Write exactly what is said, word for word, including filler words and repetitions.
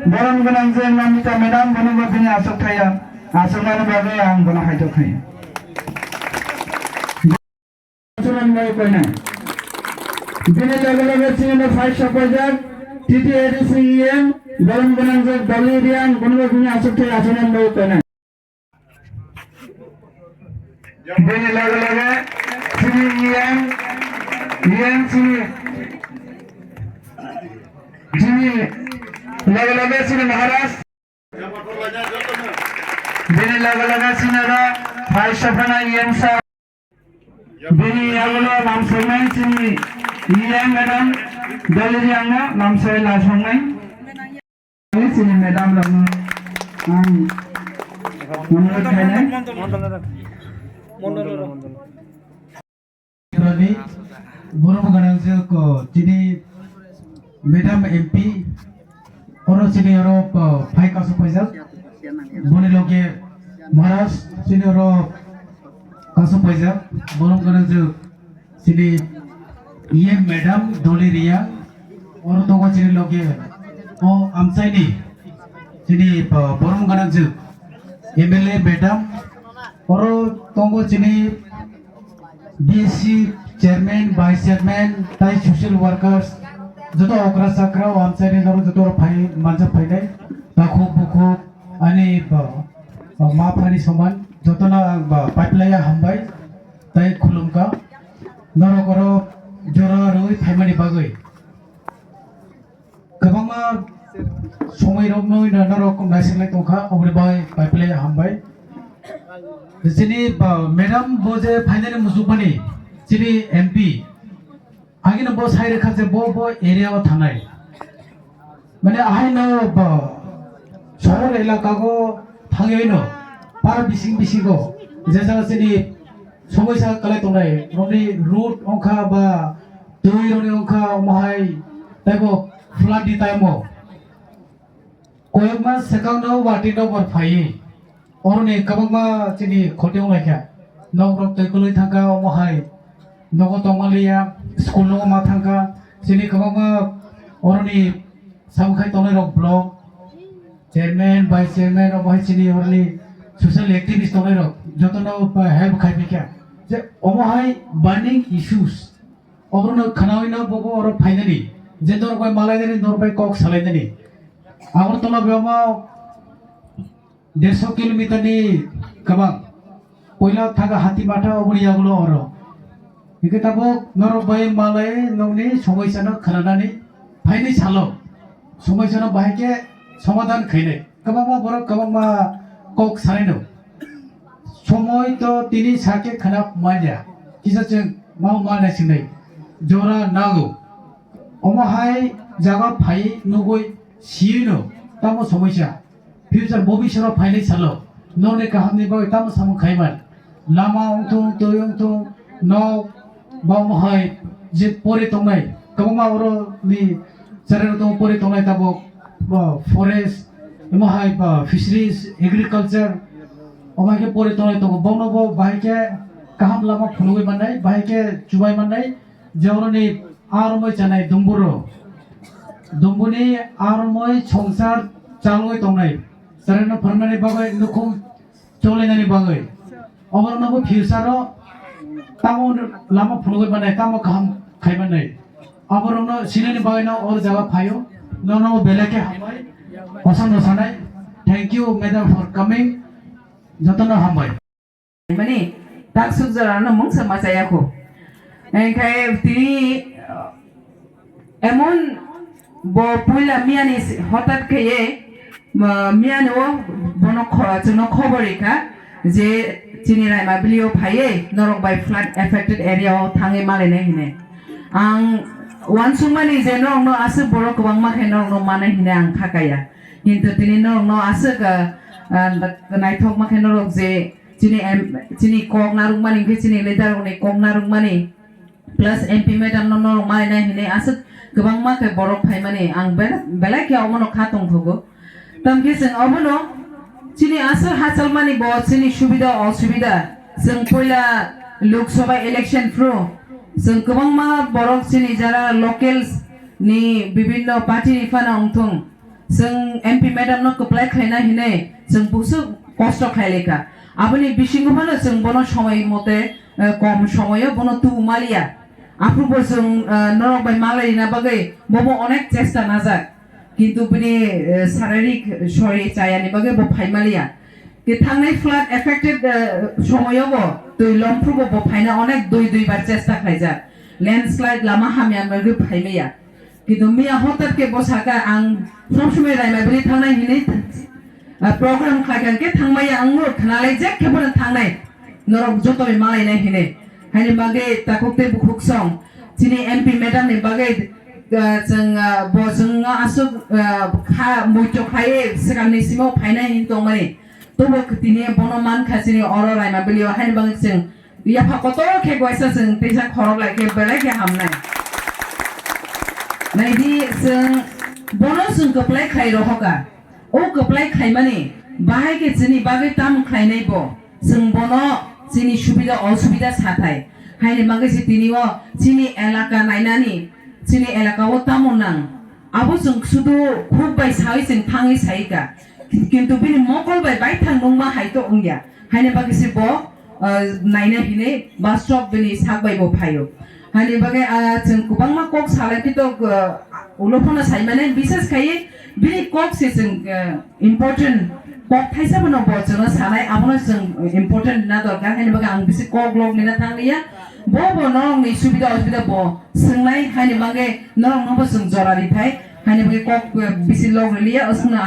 Borom gwnang je Namita madam, bono bo bini aswk thaya, aswkmani bagwi ang bono haithok khaio. Chwng bai koinai. Bini loge loge chini no five sokpaijak, T T A D C E M, borom gwnang je Dolly Reang, bono bo bini aswk thaya, aswkmani bagwi koinai. Bini loge loge chini iyang, iyang chini, chini loge loge chini Maharaj. Bini loge loge chini oro phai sophana iyang sa. Bini yagulo lamsoknai chini iyang madam Dolly Reang no lamsoi lasoknai. Chini madam rokno ang অনুরোধ khainai. Borom gwnang je ko chini madam M P, oro chini oro, ko, phai kasu paijak. Boni loge Maharaj chini oro kasu paijak. Borom gwnang je chini iye madam Dolly Reang, oro tongo chini loge o amchaini chini, uh, borom gwnang je M L A madam, oro tongo chini D C chairman, vice chairman, tai social workers, joto okra chakra o amchaini norok joto phai manjak phainai, takhuk bukhuk ani, uh, uh, ma phani soman, jotono ang, uh, paiplaiya hambai tai khulumkha. Norok oro jora rwui phaimani bagwi kwbangma somoi rokno norok naisinglai tongkha, oboni bagwi paiplai hambai. Chini ba madam bo je phainani muchukmani chini M P, agini bo sai rwkha je bo, bo area o thanai. Mane ahaino ba sohor elaka go thangwi no para bising bisingo je jaga chini somoisa kwlai tongnai, nokni road wngkha ba twi rokni wngkha omo hai teibo flood ni time o koyekma swkang no watwi nokbar phaiwi oroni kwbangma chini khoti wnglaikha. Nok rok twi kwlwi thangkha omo hai nogo tongmaliya, school nogo ma thangkha chini kwbangma oroni samkhai tongnai rok block chairman, vice chairman, omo hai chini oroni social activist tongnai rok jotono help khai phikha je omo hai burning issues oborno khnaui no bobo oro phainani je norok bai malainani, norok bai kok salainani. Agartala bai omo derso kilometer ni kwbang. Puila thaga Hatimatha oboni yagulo oro. Hingke tabuk norok bai malai nokni somoisano khnanani phaini salo somoisano bahai khe somadhan khainai. Kwbangma borok kwbangma kok sanaino. Somoi to tini sake khna manya. Kisa chwng ma ma nai sinai. Jora nago. Omo hai jaga phai nugui siyui no tamo somoisa. Future bobisoro phainai salo nokni kahamni bagwi tamo samung khaiman. Lama wngthung, twi wngthung, nok, ba omo hai je pori tongnai, kwbangma oro ni chara rok tongo pori tongnai tabuk, ba forest, omo hai ba fisheries, agriculture, omo hai khe pori tongnai tongo. Bono bo bahai khe kaham lama phunugwi mannai, bahai khe chubai mannai, je oroni aromoi chanai dumburo. Dumbuni aromoi songsar chalwi tongnai. Chwraino pharmani bagwi nukhung cholainani bagwi. Oborokno bo future-o tamo lama phunugwi mannai, tamo kaham khai mannai. Oborokno sinani bagwino o jaga phaio. Nono belai khe hambai. Kosom no sanai. Thank you, madam, for coming. Jotono hambai. Mani taksuk jorano mungsa machayakho. Engkhe tini, uh, emon bo puila miyani si-, hotat kheye, uh, miyani o bono kho-, chwngno khobor rikha je chini Raima Valley o phaiye norok bai flood affected area o thangwi malainai hine. Ang uansukmani je norokno aswk borok kwbangma khe norokno manai hine ang khakaya. Kintu tini norokno aswk, uh, uh, naithokma khe norok je chini em-, chini kok narwkmani, hwnkhe chini leader rokni kok narwkmani, plus M P madam no norok manai hinwi aswk kwbangma khe borok phaimani, ang bel-, belai khe omono kha tongthogo. Tamkhe chwng obono chini aswk hachalmani bo chini subida osubida, chwng puila Lok Sabha election phuru chwng kwbangma borok chini jara locals ni bibinno party ni phano wngthung, Chwng M P madam no kwplai khlaina hinwi chwng busu kosto khlailaikha. Aboni bisingo phano chwng bono somoi mote, eh, kom somoyo bono tu maliya. Aphuru bo chwng, eh, norok bai malai rina bagwi bobo onek chesta najak. Kintu bini, eh, saririk sori chayani bagwi bo phai maliya. Ke thangnai flood affected, eh, somoyo bo twi lomphuru bo bo phaina onek dui dui bar chesta khlaijak. Landslide lama hamya bagwi phai maya. Kintu miya hotat ke bo saka ang sob somoi Raimabili thangnai hinwi, ah, program khlai kha khe thangmaya ang no khnalai jek khe bono thangnai norok joto bai malai nai hinwi. Haini bagwi takhuk tei bukhuk song chini M P madam ni bagwi, ah, chwng, ah, bo chwng no aswk, ah, kha muitu khlaiwi swkang ni simo phainai hin tongmani. Tobo tini bono man kha chini oro Raimabili o haini bagwi chwng yapha kotor khe gwaisa chwng teisa khorok lai khe belai khe hamnai. Naidi chwng bono chwng kwplai khlai rohoka. O kwplai khlaimani bahai khe chini bagwi tam khlainai bo. Chwng bono chini subida osubida sathai. Haini bagwi se tini o chini elaka nainani, chini elaka o tamo nang. Abo chwng sudu khuk bai sawi chwng thangwi saika. Kintu bini mokol bai baithang nungma hai to wngya. Haini bagwi se bo, ah, naina hinwi bastob bini sak bai bo phaio. Haini bagwi, ah, chwng kwbangma kok salai khe to, ah, ulo phano sai mane, bises khai bini kok se chwng, ah, important kok thaisa bono bo chwngno sanai, abono chwng important na dorkar. Haini bagwi ang bisi kok lok nina thang liya. Bo bo norokni subida osubida bo swngnai, haini bagwi norokno bo chwng jora rithai. Haini bagwi kok, ah, bisi lok riliya, oswkno